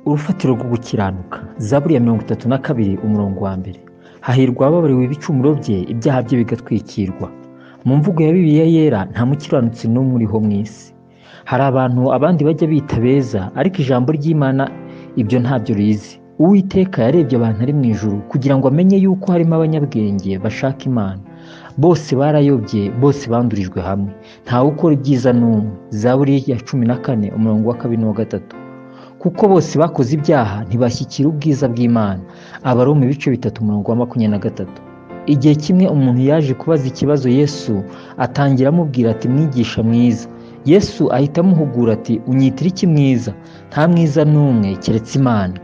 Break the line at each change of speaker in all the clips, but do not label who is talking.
Urufatiro rwo gukiranuka. Zaburi ya 32 umurongo wa mbere. Hahirwa ababariwe ibicumuro bye, ibyaha bye bigatwikirwa. Mu mvugo ya Bibiliya yera nta mukiranutsi n'umwe uriho mu isi. Hari abantu abandi bajya bita beza, ariko ijambo ry'Imana ibyo ntabyo rizi. Uwiteka yarebye abantu ari mu ijuru kugira ngo amenye yuko harimo abanyabwenge bashaka Imana. Bose barayobye, bose bandurijwe hamwe, ntawe ukora ibyiza n'umwe. Zaburi ya 14 umurongo wa 2 n'uwa 3. Kuko bose bakoze ibyaha ntibashyikira ubwiza bw'Imana. Abaroma ibice 3 umurongo wa 23. Igihe kimwe umuntu yaje kubaza ikibazo Yesu, atangira amubwira ati: mwigisha mwiza. Yesu ahita amuhugura ati: unyitira iki mwiza? Nta mwiza n'umwe keretse Imana.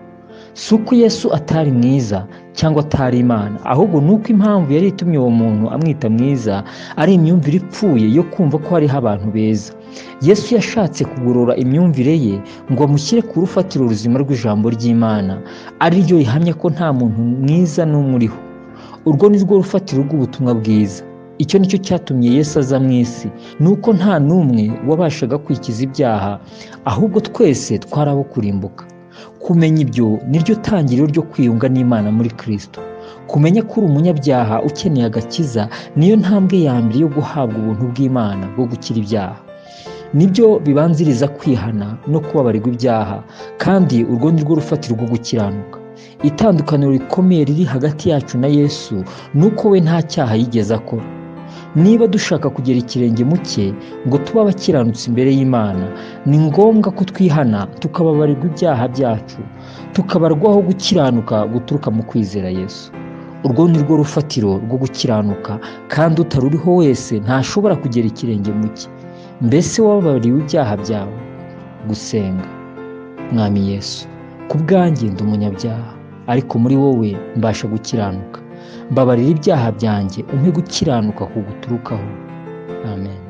Si uko Yesu atari mwiza cyangwa atari Imana, ahubwo ni uko impamvu yari itumye uwo muntu amwita mwiza ari imyumvire ipfuye yo kumva ko hariho abantu beza. Yesu yashatse kugorora imyumvire ye ngo amushyire ku rufatiro ruzima rw'ijambo ry'Imana, ari ryo rihamya ko nta muntu mwiza n'umwe uriho. Urwo ni rwo rufatiro rw'ubutumwa bwiza. Icyo nicyo cyatumye Yesu aza mu isi, ni uko nta n'umwe wabashaga kwikiza ibyaha, ahubwo twese twari abo kurimbuka. Kumenya ibyo niryo tangiriro ryo kwiyunga n'Imana muri Kristo. Kumenya ko uri umunyabyaha ukeneye agakiza niyo ntambwe ya mbere yo guhabwa ubuntu bw'Imana bwo gukira ibyaha. Nibyo bibanziriza kwihana no kubabarirwa ibyaha, kandi urwo ni rwo rufatiro rwo gukiranuka. Itandukaniro rikomeye riri hagati yacu na Yesu ni uko we nta cyaha yigeze akora. Niba dushaka kugera ikirenge mu cye ngo tube abakiranutsi imbere y'Imana, ni ngombwa ko twihana tukababarirwa ibyaha byacu, tukabarwaho gukiranuka guturuka mu kwizera Yesu. Urwo ni rwo rufatiro rwo gukiranuka, kandi utaruriho wese ntashobora kugera ikirenge mu cye. Mbese wababariwe ibyaha byawe? Gusenga. Mwami Yesu, ku bwanjye ndi umunyabyaha, ariko muri wowe mbasha gukiranuka. Mbabarira ibyaha byanjye, umpe gukiranuka kuguturukaho. Amen.